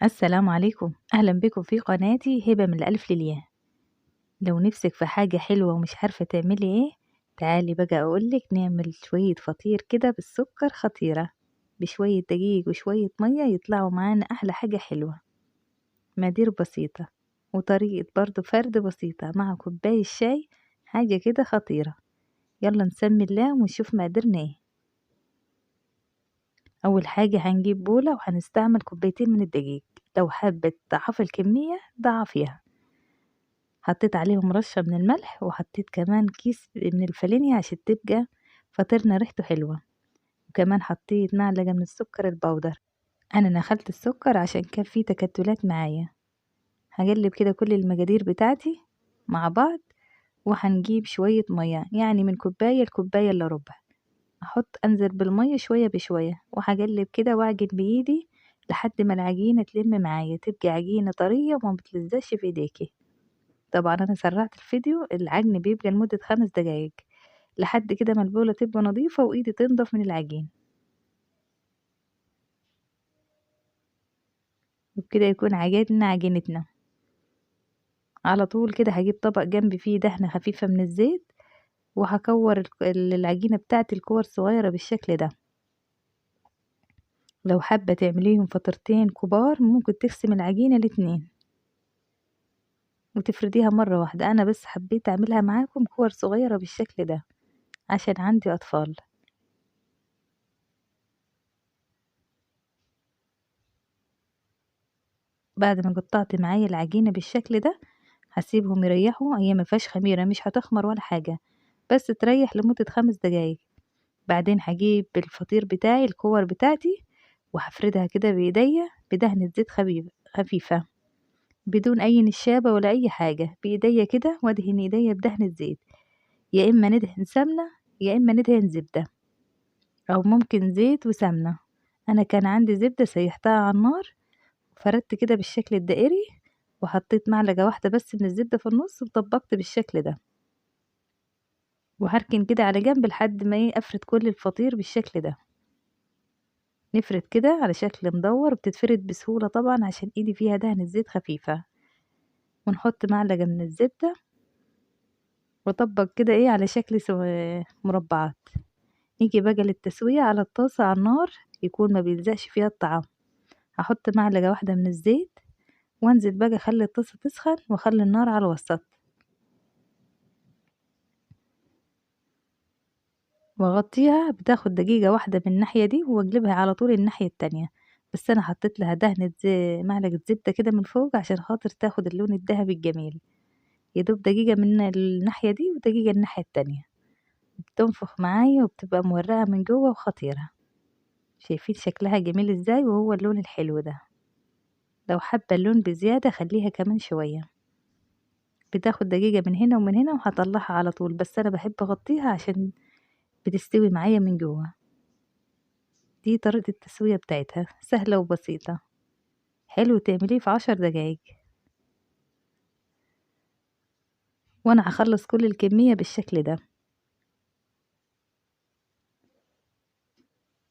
السلام عليكم، أهلا بكم في قناتي هبة من الألف للياء. لو نفسك في حاجة حلوة ومش عارفة تعملي ايه، تعالي بقى أقولك نعمل شوية فطير كده بالسكر خطيرة، بشوية دقيق وشوية مية يطلعوا معانا أحلى حاجة حلوة. مقادير بسيطة وطريقة برضو فرد بسيطة مع كوباية شاي، حاجة كده خطيرة. يلا نسمي الله ونشوف مقاديرنا ايه. أول حاجة هنجيب بولة وهنستعمل كوبايتين من الدقيق، لو حابة تضعفي الكمية ضعفيها. حطيت عليهم رشة من الملح وحطيت كمان كيس من الفانيليا عشان تبقى فطيرنا ريحته حلوة، وكمان حطيت معلقة من السكر البودر. أنا نخلت السكر عشان كان فيه تكتلات معايا. هقلب كده كل المقادير بتاعتي مع بعض، وهنجيب شوية مية، يعني من كوباية لكوباية إلا ربع. أنزل بالمية شوية بشوية، وهقلب كده وأعجن بإيدي لحد ما العجينة تلم معايا، تبقى عجينة طرية وما بتلزقش في إيديكي. طبعا أنا سرعت الفيديو، العجن بيبقى لمدة 5 دقايق لحد كده ما البولة تبقى نظيفة وإيدي تنضف من العجين. وبكده يكون عجننا عجينتنا. على طول كده هجيب طبق جنبي فيه دهنة خفيفة من الزيت، وهكور العجينة بتاعتي الكور صغيرة بالشكل ده. لو حابة تعمليهم فطرتين كبار ممكن تقسمي العجينة الاتنين وتفرديها مرة واحدة. أنا بس حبيت أعملها معاكم كور صغيرة بالشكل ده عشان عندي أطفال. بعد ما قطعت معايا العجينة بالشكل ده هسيبهم يريحوا، هي ما فيهاش خميرة، مش هتخمر ولا حاجة، بس تريح لمدة 5 دقايق. بعدين هجيب الفطير بتاعي الكور بتاعتي وهفردها كده بايديا بدهنة زيت خفيفة بدون اي نشابة ولا اي حاجة، بايديا كده، وادهن ايديا بدهنة زيت. يا اما ندهن سمنة يا اما ندهن زبدة، او ممكن زيت وسمنة. انا كان عندي زبدة سيحتها على النار وفردت كده بالشكل الدائري، وحطيت معلقة واحدة بس من الزبدة في النص وطبقت بالشكل ده، وهركن كده على جنب لحد ما افرد كل الفطير بالشكل ده. نفرد كده على شكل مدور، وبتتفرد بسهولة طبعا عشان ايدي فيها دهنة زيت خفيفة. ونحط معلقة من الزبدة واطبق كده على شكل مربعات. نيجي بقى للتسوية على الطاسة على النار، يكون ما بيلزقش فيها الطعام. هحط معلقة واحدة من الزيت وانزل بقى اخلي الطاسة تسخن واخلي النار على الوسط، واغطيها. بتاخد دقيقة واحدة من الناحية دي واقلبها على طول الناحية التانية. بس انا حطيت لها دهنة معلقة زبدة كده من فوق عشان خاطر تاخد اللون الذهبي الجميل. يدوب دقيقة من الناحية دي ودقيقة الناحية التانية، بتنفخ معايا وبتبقى مورقة من جوه وخطيرة. شايفين شكلها جميل ازاي، وهو اللون الحلو ده. لو حابة اللون بزيادة خليها كمان شوية، بتاخد دقيقة من هنا ومن هنا وهطلعها على طول. بس انا بحب اغطيها عشان بتستوي معايا من جوه. دي طريقة التسوية بتاعتها، سهلة وبسيطة، حلو تعمليه في 10 دقايق. وانا هخلص كل الكمية بالشكل ده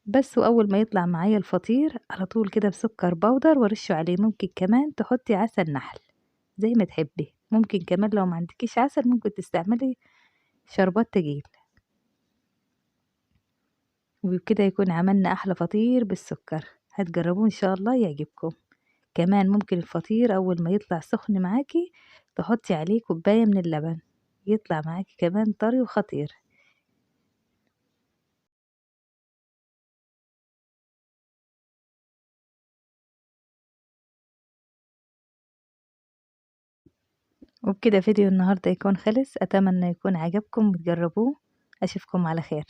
بس. واول ما يطلع معايا الفطير على طول كده بسكر بودر وارشه عليه. ممكن كمان تحطي عسل نحل زي ما تحبي، ممكن كمان لو ما عندكيش عسل ممكن تستعملي شربات تقيل. وبكده يكون عملنا احلى فطير بالسكر، هتجربوه ان شاء الله يعجبكم. كمان ممكن الفطير اول ما يطلع سخن معاكي تحطي عليه كوباية من اللبن، يطلع معاكي كمان طري وخطير. وبكده فيديو النهاردة يكون خلص، اتمنى يكون عجبكم وتجربوه. اشوفكم على خير.